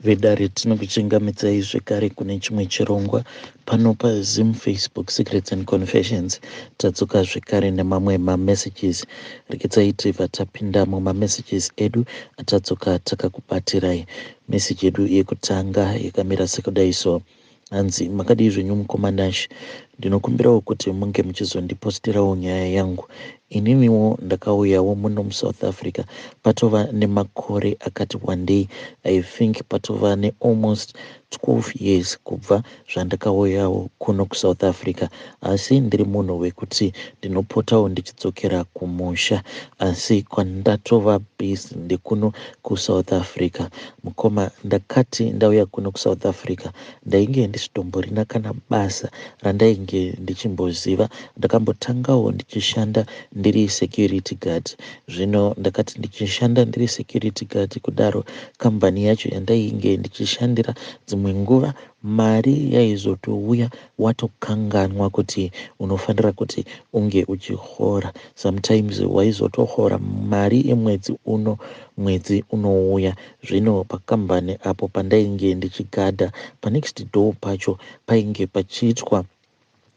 Vedare, tinokuchingamidzai zvekare kune chimwe chirongwa pano paZim Facebook Secrets and Confessions. Tadzoka zvekare nemamwe mamessages. Regedzai tibva tapinda mumamessages edu atadzoka takakubatirai. Meseji yedu yekutanga yakamira sekudai so. Hanzi, makadii zvenyu mukoma Nash? Ndinokumbirawo kuti munge muchizondipostirawo nyaya yangu. Ininiwo ndakauyawo muno muSouth Africa patova nemakore akati wandei. I think patova nealmost 12 years kubva zvandakauyawo kuno kuSouth Africa, asi ndiri munhu wekuti ndinopotawo ndichidzokera kumusha, asi kwandatova base ndekuno kuSouth Africa. Mukoma, ndakati ndauya kuno kuSouth Africa ndainge ndisitomborina kana basa randainge ndichimboziva. Ndakambotangawo ndichishanda ndiri security guard. Zvino ndakati ndichishanda ndiri security guard kudaro, kambani yacho yandainge ndichishandira, dzimwe nguva mari yaizotouya watokanganwa kuti unofanira kuti unge uchihora. Sometimes waizotohora mari yemwedzi uno mwedzi unouya. Zvino pakambani apo pandainge ndichigadha, panext door pacho painge pachiitwa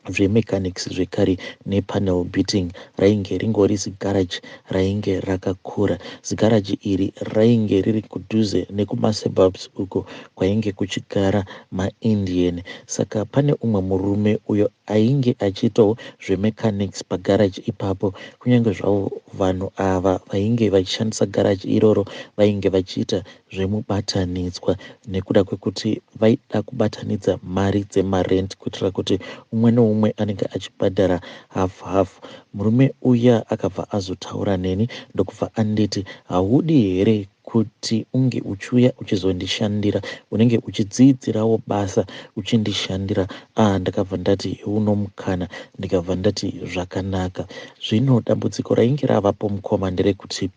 zvemechanics zvekare nepanel beating. Rainge ringori zigaraji rainge rakakura. Zigaraji iri rainge riri kudhuze nekumasuburbs uko kwainge kuchigara maIndian. Saka pane umwe murume uyo ainge achiitawo zvemechanics pagaraji ipapo. Kunyange zvavo vanhu ava vainge vachishandisa garaji iroro vainge vachiita zvemubatanidzwa, nekuda kwekuti vaida kubatanidza mari dzemarent kuitira kuti umwe neumwe anenge achibhadhara half half. Murume uya akabva azotaura neni, ndokubva anditi, haudi here kuti unge uchiuya uchizondishandira, unenge uchidzidzirawo basa uchindishandira? Ah, ndakabva ndati uno mukana, ndikabva ndati zvakanaka. Zvino dambudziko rainge ravapo, mukoma, nderekuti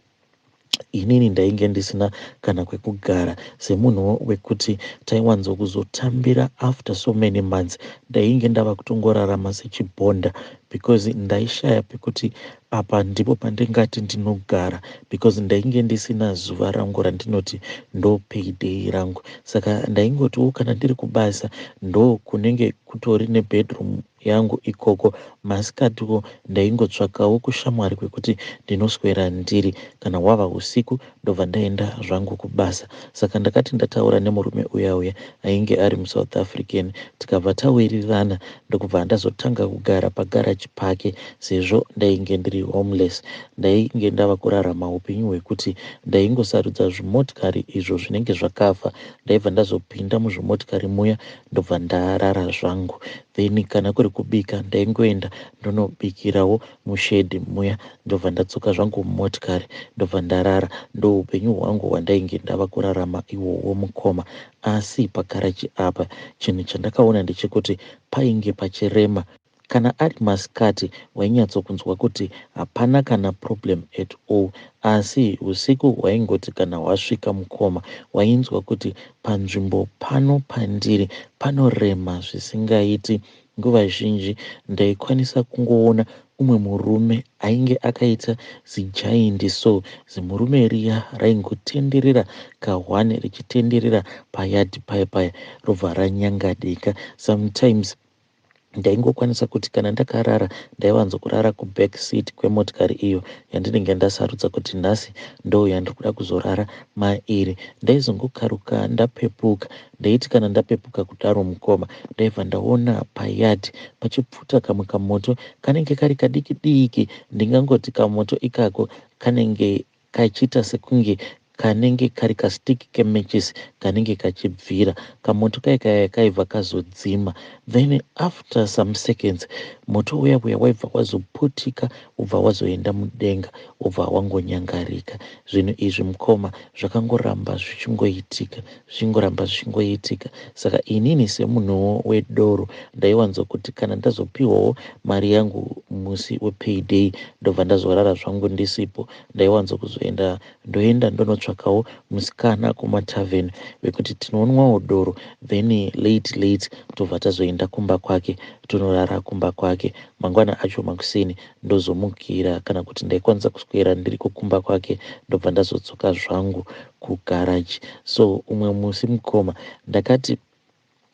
inini ndainge ndisina kana kwekugara. Semunhu wekuti taiwanzokuzotambira after so many months, ndainge ndava kutongorarama sechibhonda, because ndaishaya pekuti apa ndipo pandingati ndinogara, because ndainge ndisina zuva rangu randinoti ndo payday rangu. Saka ndaingotiwo kana ndiri kubasa, ndo kunenge kutori nebedroom yangu ikoko. Masikatiwo ndaingotsvakawo kushamwari kwekuti ndinoswera ndiri. Kana hwava usiku, ndobva ndaenda zvangu kubasa. Saka ndakati ndataura nemurume uya uya ainge ari muSouth African, tikabva tawirirana, ndokubva ndazotanga kugara pagaraji pake. Sezvo ndainge ndiri homeless, ndainge ndava kurarama upenyu hwekuti ndaingosarudza zvimotikari izvo zvinenge zvakafa. Ndaibva ndazopinda muzvimotikari muya, ndobva ndarara zvangu. Then kana kuri kubika, ndaingoenda ndonobikirawo mushedhi muya, ndobva ndadzoka zvangu mumotikari, ndobva ndarara. Ndo upenyu hwangu hwandainge ndava kurarama ihwohwo, mukoma. Asi pagaraji apa, chinhu chandakaona ndechekuti painge pachirema. Kana ari masikati, wainyatsokunzwa kuti hapana kana problem at all, asi usiku hwaingoti kana hwasvika, mukoma, wainzwa kuti panzvimbo pano pandiri panorema zvisingaiti. Nguva zhinji ndaikwanisa kungoona umwe murume ainge akaita zigiant so. Zimurume riya raingotenderera ka1 richitenderera payadhi paya paya, robva ranyangadika. Sometimes ndaingokwanisa kuti kana ndakarara, ndaiwanzokurara kuback seat kwemotikari iyo yandinenge ndasarudza kuti nhasi ndo yandiri kuda kuzorara mairi. Ndaizongokaruka ndapepuka. Ndaiti kana ndapepuka kudaro, mukoma, ndaibva ndaona payadhi pachipfuta kamwe kamoto kanenge kari kadiki diki. Ndingangoti kamoto ikako kanenge kachiita sekunge kanenge kari kastick kematches kanenge kachibvira. Kamoto kai kaya kaibva kazodzima, then after some seconds moto uya uya waibva wazoputika, ubva wazoenda mudenga, ubva wangonyangarika. Zvinhu izvi, mukoma, zvakangoramba zvichingoitika, zvichingoramba zvichingoitika. Saka inini semunhuwo wedoro, ndaiwanzokuti kana ndazopiwawo mari yangu musi wepayday, ndobva ndazorara zvangu ndisipo. Ndaiwanzokuzoenda, ndoenda ndonotsvaka. ndaimbotsvakawo musikana kumatavern vekuti tinonwawo doro, then late late tobva tazoenda kumba kwake, tonorara kumba kwake. Mangwana acho makuseni ndozomukira, kana kuti ndaikwanisa kuswera ndiriko kumba kwake, ndobva ndazodzoka zvangu kugaraji. So umwe musi mukoma, ndakati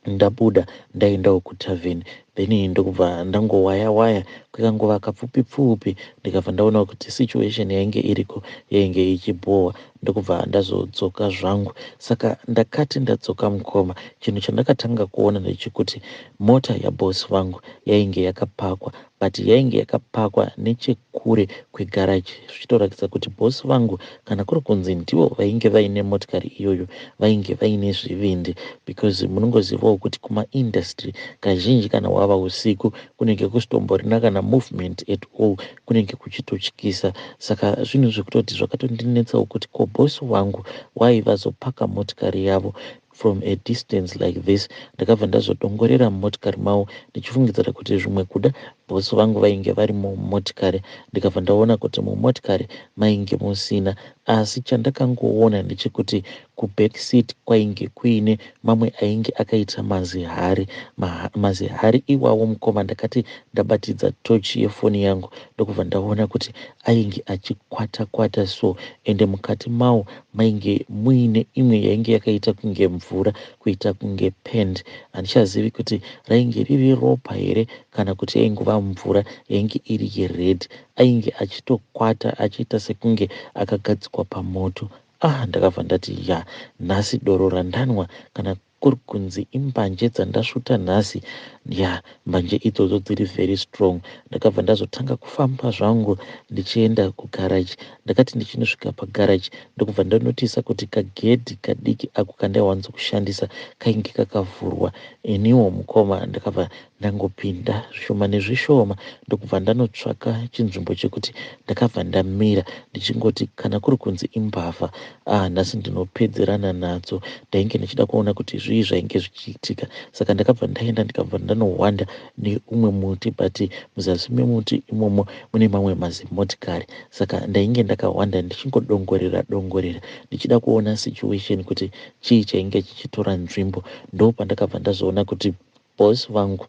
ndabuda ndaendawo kutavern, then ndokubva ndangowaya waya kwekanguva kapfupi pfupi, ndikabva ndaona kuti situation yainge iriko yainge ichibhowa, ndokubva ndazodzoka zvangu. Saka ndakati ndadzoka mukoma, chinhu chandakatanga kuona ndechekuti mota yaboss vangu yainge yakapakwa, but yainge yakapakwa nechekure kwegaraji, zvichitoratidza kuti boss vangu, kana kuri kunzi ndivo vainge vaine motikari iyoyo, vainge vaine zvivindi, because munongozivawo kuti kumaindustry kazhinji kana wava usiku kunenge kusitomborina kana movement at all, kunenge kuchitotyisa. Saka zvinhu zvekutoti zvakatondinetsawo kuti ko boss vangu wai vazopaka motikari yavo from a distance like this? Ndakabva ndazodongorera mumotikari mavo ndichifungidzira kuti zvimwe kuda boss vangu vainge vari mumotikari, ndikabva ndaona kuti mumotikari mainge musina. Asi chandakangoona ndechekuti kuback seat kwainge kuine mamwe ainge akaita mazihari. Mazihari iwawo mukoma, ndakati ndabatidza tochi yefoni yangu, ndokubva ndaona kuti ainge achikwata kwata so, ende mukati mawo mainge muine imwe yainge yakaita kunge mvura, kuita kunge paint. Handichazivi kuti rainge riri ropa here kana kuti yaingova mvura yainge iri yered. Ainge achitokwata achiita sekunge akagadzikwa pamoto. Ah, ndakabva ndati ya, nhasi doro randanwa, kana kuri kunzi imbanje dzandasvuta nhasi, ya, mbanje idzodzo dziri very strong. Ndakabva ndazotanga kufamba zvangu ndichienda kugaraji. Ndakati ndichinosvika pagaraji, ndokubva ndanotisa kuti kagedhi kadiki ako kandaiwanzokushandisa kainge kakavhurwa. Iniwo mukoma ndakabva ndangopinda zvishoma nezvishoma, ndokubva ndanotsvaka chinzvimbo chekuti ndakabva ndamira, ndichingoti kana kuri kunzi imbavha, ah, nhasi ndinopedzerana nadzo. Ndainge ndichida kuona kuti zvii zvainge zvichiitika. Saka ndakabva ndaenda, ndikabva ndanohwanda neumwe muti, but muzasi memuti imomo mune mamwe mazimotikari. Saka ndainge ndakahwanda ndichingodongorera dongorera, ndichida kuona situation kuti chii chainge chichitora nzvimbo. Ndo pandakabva ndazoona kuti boss vangu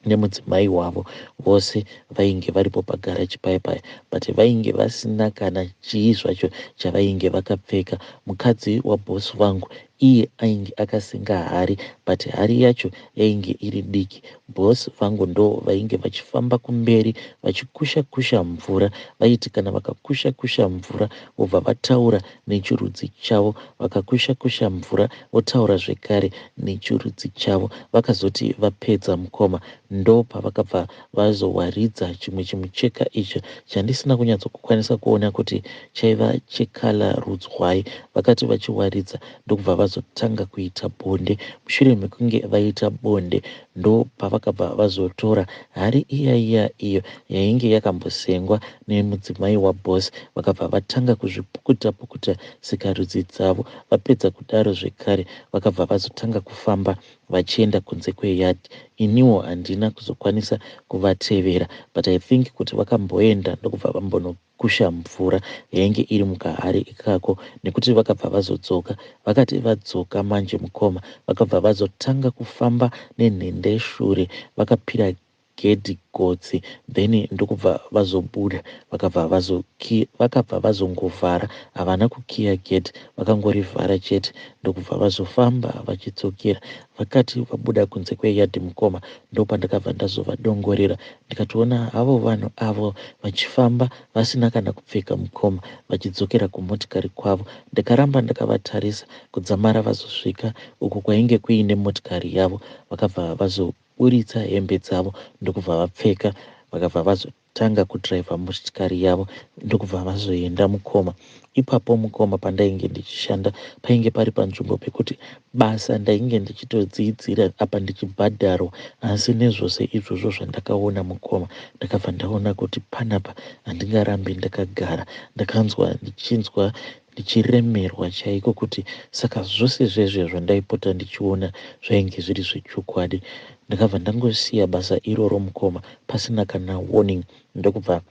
nemudzimai wavo vose vainge varipo pagaraji paya paya, but vainge vasina kana chii zvacho chavainge vakapfeka. Mukadzi waboss vangu iye ainge akasenga hari, but hari yacho yainge iri diki. Boss vangu ndo vainge vachifamba kumberi vachikusha kusha mvura. Vaiti kana vakakusha kusha mvura, vobva vataura nechirudzi chavo, vakakusha kusha mvura, votaura zvekare nechirudzi chavo. Vakazoti vapedza mukoma, ndo pavakabva vazowaridza chimwe chimucheka icho chandisina kunyatsokukwanisa kuona kuti chaiva checolour rudzwai. Vakati vachiwaridza, ndokubva vazotanga kuita bonde. Mushure mekunge vaita bonde, ndo pavakabva vazotora hari iya iya iyo yainge yakambosengwa nemudzimai waboss, vakabva vatanga kuzvipukuta pukuta sikarudzi dzavo. Vapedza kudaro zvekare, vakabva vazotanga kufamba vachienda kunze kweyard. Iniwo handina kuzokwanisa kuvatevera, but I think kuti vakamboenda ndokubva vambonokusha mvura yainge iri mukahari ikako, nekuti vakabva vazodzoka. Vakati vadzoka manje mukoma, vakabva vazotanga kufamba nenhendeshure vakapira gedhi gotsi, then ndokubva vazobuda, vakabva vazongovhara. Havana kukiya gedhi, vakangorivhara chete, ndokubva vazofamba vachidzokera. Vakati vabuda kunze kweyadhi mukoma, ndopandakabva ndazovadongorera, ndikatoona havo vanhu avo vachifamba vasina kana kupfeka mukoma, vachidzokera kumotikari kwavo. Ndakaramba ndakavatarisa kudzamara vazosvika uko kwainge kuine motikari yavo. Vakabva vazoburitsa hembe dzavo, ndokubva vapfeka, vakabva vazotanga kudhiraivha motikari yavo, ndokubva vazoenda mukoma. Ipapo mukoma, pandainge ndichishanda painge pari panzvimbo pekuti basa ndainge ndichitodziidzira apa ndichibhadharwa, asi nezvose izvozvo zvandakaona mukoma, ndakabva ndaona kuti panapa handingarambi ndakagara. Ndakanzwa ndichinzwa ndichiremerwa chaiko kuti saka zvose zvezve zvandaipota ndichiona zvainge zviri zvechokwadi. Ndakabva ndangosiya basa iroro mukoma pasina kana warning, ndokubva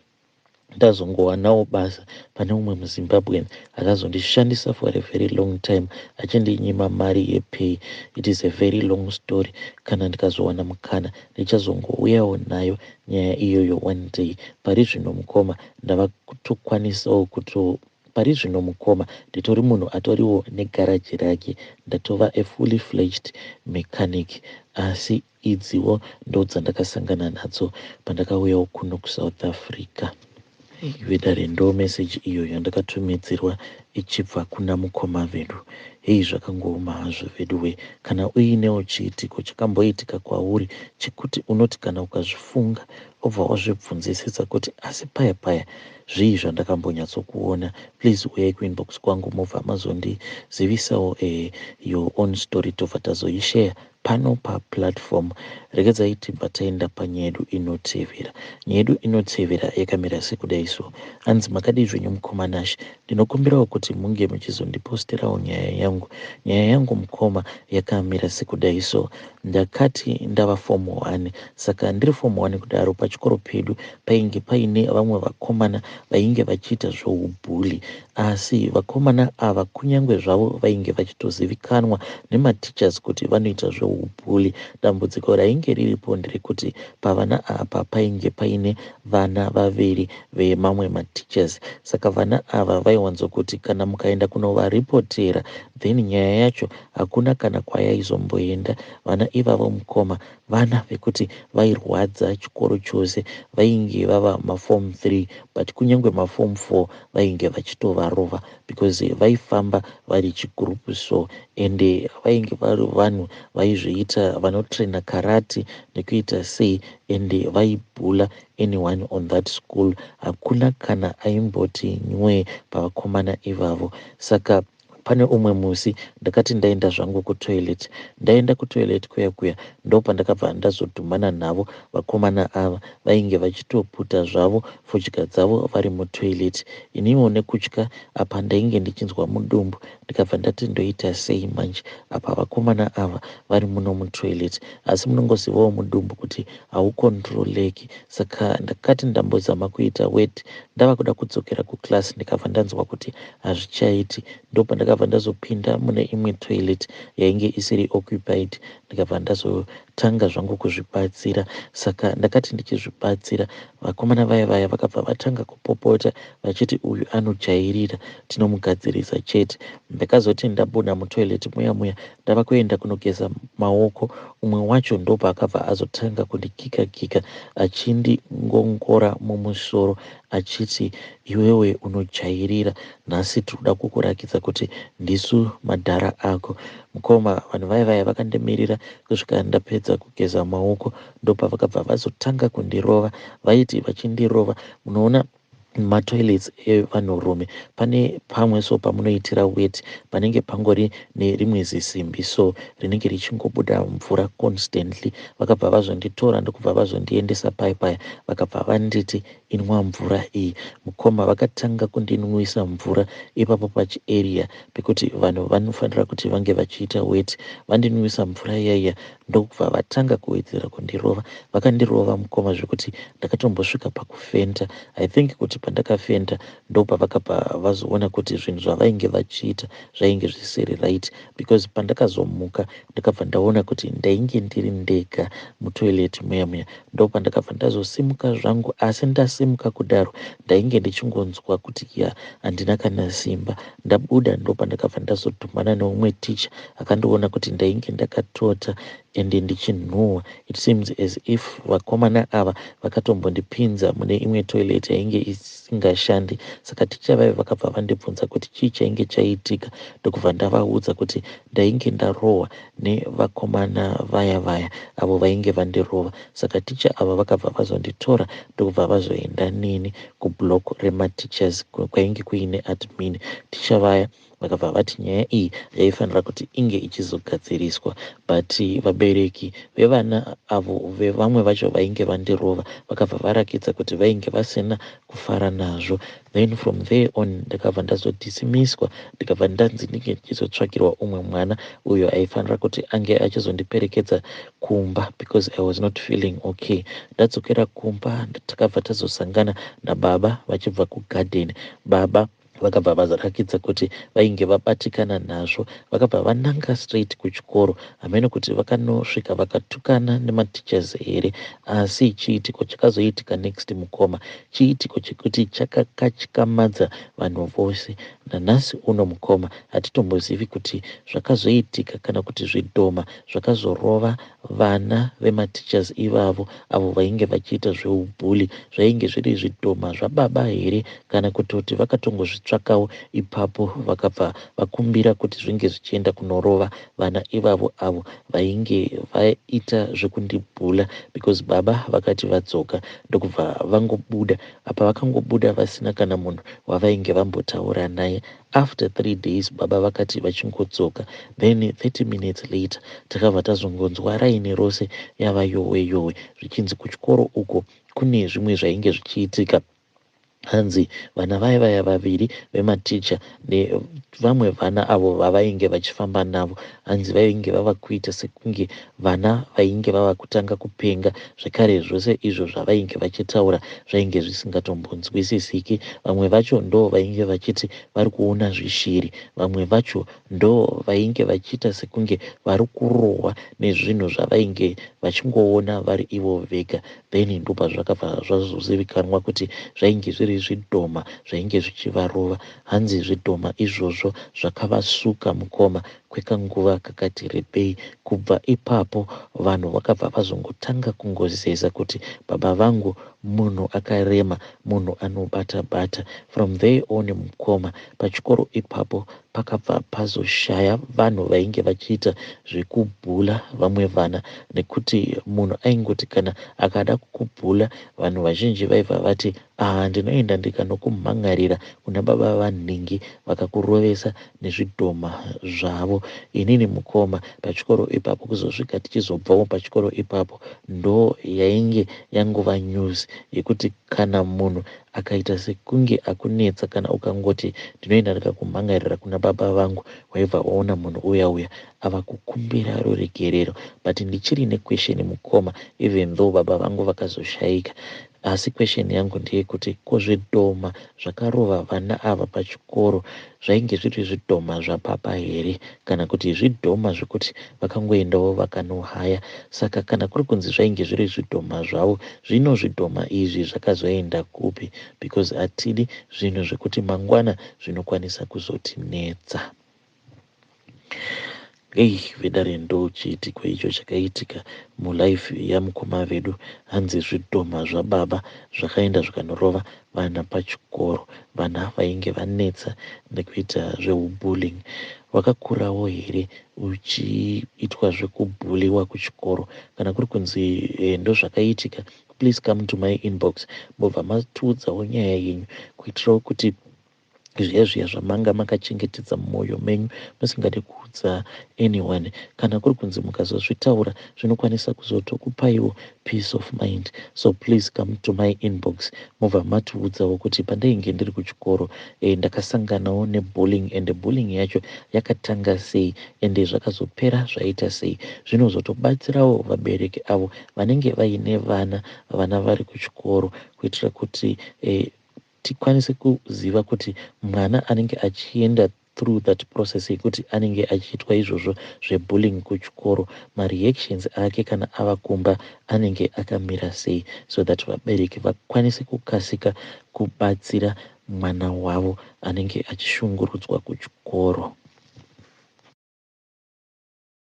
Ndazongowanawo basa pane umwe muZimbabwean akazondishandisa for a very long time achindinyima mari yepay. It is a very long story, kana ndikazowana mukana ndichazongouyawo nayo nyaya iyoyo one day. Pari zvino mukoma ndava kutokwanisawo kuto pari zvino mukoma nditori munhu atoriwo negaraji rake, ndatova a fully fledged mechanic. Asi idziwo ndodzandakasangana nadzo pandakauyawo kuno kuSouth Africa. Vedare, ndo meseji iyo yandakatumidzirwa ichibva kuna mukoma vedu. Hei, zvakangooma hazvo veduwe. Kana uinewo chiitiko chakamboitika kwauri chekuti unoti kana ukazvifunga obva wazvibvunzisisa kuti asi paya paya zvii zvandakambonyatsokuona, please uyai kuinbox kwangu mobva mazondizivisawo your own story, tobva tazoishare pano paplatform. Regedzai tibva taenda panyaya yedu inotevera. Nyaya yedu inotevera yakamira sekudai so. Hanzi, "Makadii zvenyu mukoma Nash? Ndinokumbirawo kuti munge muchizondiposterawo nyaya yangu. Nyaya yangu mukoma yakamira sekudai so. Ndakati ndava form 1, saka ndiri form 1 kudaro, pachikoro pedu painge paine vamwe vakomana vainge vachiita zvoubully. Asi vakomana ava, kunyange zvavo vainge vachitozivikanwa nemateachers kuti vanoita zvoubully, dambudziko rainge riripo nderekuti pavana apa painge paine vana vaviri vemamwe mateachers. Saka vana ava vaiwanzokuti kana mukaenda kunovaripotera, then nyaya yacho hakuna kana kwayaizomboenda. Vana ivavo mukoma, vana vekuti vairwadza chikoro chose. Vainge vava maform 3, but kunyange maform 4 vainge vachitovarova because vaifamba vari chigurupu so, ende vainge vari vanhu vaizviita vanotraina karate nekuita sei, ende vaibully anyone on that school. Hakuna kana aimboti nywee pavakomana ivavo. Saka pane umwe musi ndakati ndaenda zvangu kutoilet. Ndaenda kutoilet kuya kuya, ndopandakabva ndazodhumana navo vakomana ava. Vainge vachitoputa zvavo fodya dzavo vari mutoilet. Iniwo nekutya apa ndainge ndichinzwa mudumbu, ndikabva ndati ndoita sei manje apa vakomana ava vari muno mutoilet? Asi munongozivawo mudumbu kuti haucontroleki. Saka ndakati ndambozama kuita wet, ndava kuda kudzokera kuclass, ndikabva ndanzwa kuti hazvichaiti. Ndopandakabva ndazopinda mune imwe toilet yainge isiri occupied, ndikabva ndazotanga zvangu kuzvibatsira. Saka ndakati ndichizvibatsira, vakomana vaya vaya vakabva vatanga kupopota vachiti uyu anojairira, tinomugadzirisa chete. Ndakazoti ndabuda mutoilet muya muya, ndava kuenda kunogeza maoko, umwe wacho ndopaakabva azotanga kundikika kika achindingongora mumusoro achiti, 'Iwewe unojairira, nhasi tinoda kukurakidza kuti ndisu madhara ako.' Mukoma, vanhu vaya vaya vakandimirira kusvika ndapedza kugeza maoko, ndopavakabva vazotanga kundirova. Vaiti vachindirova, munoona matoilets evanhurume pane pamwe so pamunoitira weti panenge pangori nerimwe zisimbi so rinenge richingobuda mvura constantly. Vakabva vazonditora ndokubva vazondiendesa pai paya, vakabva vanditi, 'Inwa mvura iyi.' Mukoma, vakatanga kundinwisa mvura ipapo pachiarea pekuti vanhu vanofanira kuti vange vachiita weti. Vandinwisa mvura iyaiya, ndokubva vatanga kuwedzera kundirova. Vakandirova mukoma zvekuti ndakatombosvika pakufenda. I think kuti pandakafenda ndopavakabva vazoona kuti zvinhu zvavainge vachiita zvainge zvisiri right, because pandakazomuka ndakabva ndaona kuti ndainge ndiri ndega mutoilet muya muya. Ndopandakabva ndazosimuka zvangu, asi ndasimuka kudaro ndainge ndichingonzwa kuti ya, handina kana simba. Ndabuda, ndopandakabva ndazodhumana neumwe ticha akandiona kuti ndainge ndakatota ende ndichinhuhwa. It seems as if vakomana ava vakatombondipinza mune imwe toilet yainge isingashandi. Saka ticha vaive vakabva vandibvunza kuti chii chainge chaitika, ndokubva ndavaudza kuti ndainge ndarohwa nevakomana vaya vaya avo vainge vandirova. Saka ticha ava vakabva vazonditora ndokubva vazoenda neni kublock remateachers kwainge kuine admin. Ticha vaya Vakabva vati nyaya iyi yaifanira kuti inge ichizogadziriswa, but vabereki vevana avo vevamwe vacho vainge vandirova vakabva varakidza kuti vainge vasina kufara nazvo. Then from there on ndakabva ndazodhisimiswa, ndikabva ndanzi ndinge ndichizotsvakirwa umwe mwana uyo aifanira kuti ange achizondiperekedza kumba because I was not feeling okay. Ndadzokera kumba, takabva tazosangana nababa vachibva kugarden. Baba vakabva varakidza kuti vainge vabatikana nazvo. Vakabva vananga straight kuchikoro. Hameno kuti vakanosvika vakatukana nemateachers here, asi chiitiko chakazoitika next, mukoma, chiitiko chekuti chakakatyamadza vanhu vose. Nanhasi uno, mukoma, hatitombozivi kuti zvakazoitika kana kuti zvidhoma zvakazorova vana vemateachers ivavo avo vainge vachiita zveubully zvainge zviri zvidhoma zvababa here, kana kutoti vakatongozvitsvakawo ipapo vakabva vakumbira kuti zvinge zvichienda kunorova vana ivavo avo vainge vaita zvekundibully, because baba vakati vadzoka ndokubva vangobuda. Apa vakangobuda vasina kana munhu wavainge vambotaura naye. After 3 days baba vakati vachingodzoka, then 30 minutes later takabva tazongonzwa raini rose yava yowe yowe, zvichinzi kuchikoro uko kune zvimwe zvainge zvichiitika. Hanzi vana vaya vaya vaviri vematicha nevamwe vana avo vavainge vachifamba navo, hanzi vainge vava kuita sekunge vana vainge vava kutanga kupenga zvekare. Zvose izvo zvavainge vachitaura zvainge zvisingatombonzwisisiki. Vamwe vacho ndo vainge vachiti vari kuona zvishiri, vamwe vacho ndo vainge vachiita sekunge vari kurohwa nezvinhu zvavainge vachingoona vari ivo vega. Then ndobva zvakabva zvazozivikanwa kuti zvainge zviri zvidhoma zvainge zvichivarova. Hanzi zvidhoma izvozvo zvakavasuka, mukoma, kwekanguva kakati rebei. Kubva ipapo vanhu vakabva vazongotanga kungozeza kuti baba vangu munhu akarema, munhu anobata bata. From there on, mukoma, pachikoro ipapo pakabva pazoshaya vanhu vainge vachiita zvekubully vamwe vana, nekuti munhu aingoti kana akada kukubully, vanhu vazhinji vaibva vati, "Aha, ndinoenda ndikanokumhan'arira kuna baba vanhingi vakakurovesa nezvidhoma zvavo." Inini, mukoma, pachikoro ipapo, kuzosvika tichizobvawo pachikoro ipapo, ndo yainge yangova news yekuti kana munhu akaita sekunge akunetsa, kana ukangoti, "Ndinoenda ndikakumhan'arira kuna baba vangu," waibva waona munhu uya uya ava kukumbira ruregerero. But ndichiri nequestion, mukoma. Even though baba vangu vakazoshayika, asi question yangu ndeyekuti ko zvidhoma zvakarova vana ava pachikoro zvainge zviri zvidhoma zvababa here, kana kuti zvidhoma zvekuti vakangoendawo vakanohaya? Saka kana kuri kunzi zvainge zviri zvidhoma zvavo, zvino zvidhoma izvi zvakazoenda kupi? Because hatidi zvinhu zvekuti mangwana zvinokwanisa kuzotinetsa. Ei, vedare, ndo chiitiko icho chakaitika mulife yamukoma vedu. Hanzi zvidhoma zvababa zvakaenda zvikanorova vana pachikoro, vana vainge vanetsa nekuita zveubullying. Wakakurawo here uchiitwa zvekubulliwa kuchikoro? Kana kuri kunzi ndozvakaitika, please come to my inbox, mobva matiudzawo nyaya yenyu, kuitirawo kuti zviya zviya zvamanga makachengetedza mumwoyo menyu musingadi kuudza anyone, kana kuri kunzi mukazozvitaura zvinokwanisa kuzotokupaiwo peace of mind. So please come to my inbox, mobva matiudzawo kuti pandainge ndiri kuchikoro ndakasanganawo nebullying, and bullying yacho yakatanga sei, ende zvakazopera zvaita sei. Zvinozotobatsirawo vabereki avo vanenge vaine vana vari kuchikoro, kuitira kuti tikwanise kuziva kuti mwana anenge achienda through that process yekuti anenge achiitwa izvozvo zvebullying kuchikoro, mareactions ake kana ava kumba anenge akamira sei, so that vabereki vakwanise kukasika kubatsira mwana wavo anenge achishungurudzwa kuchikoro.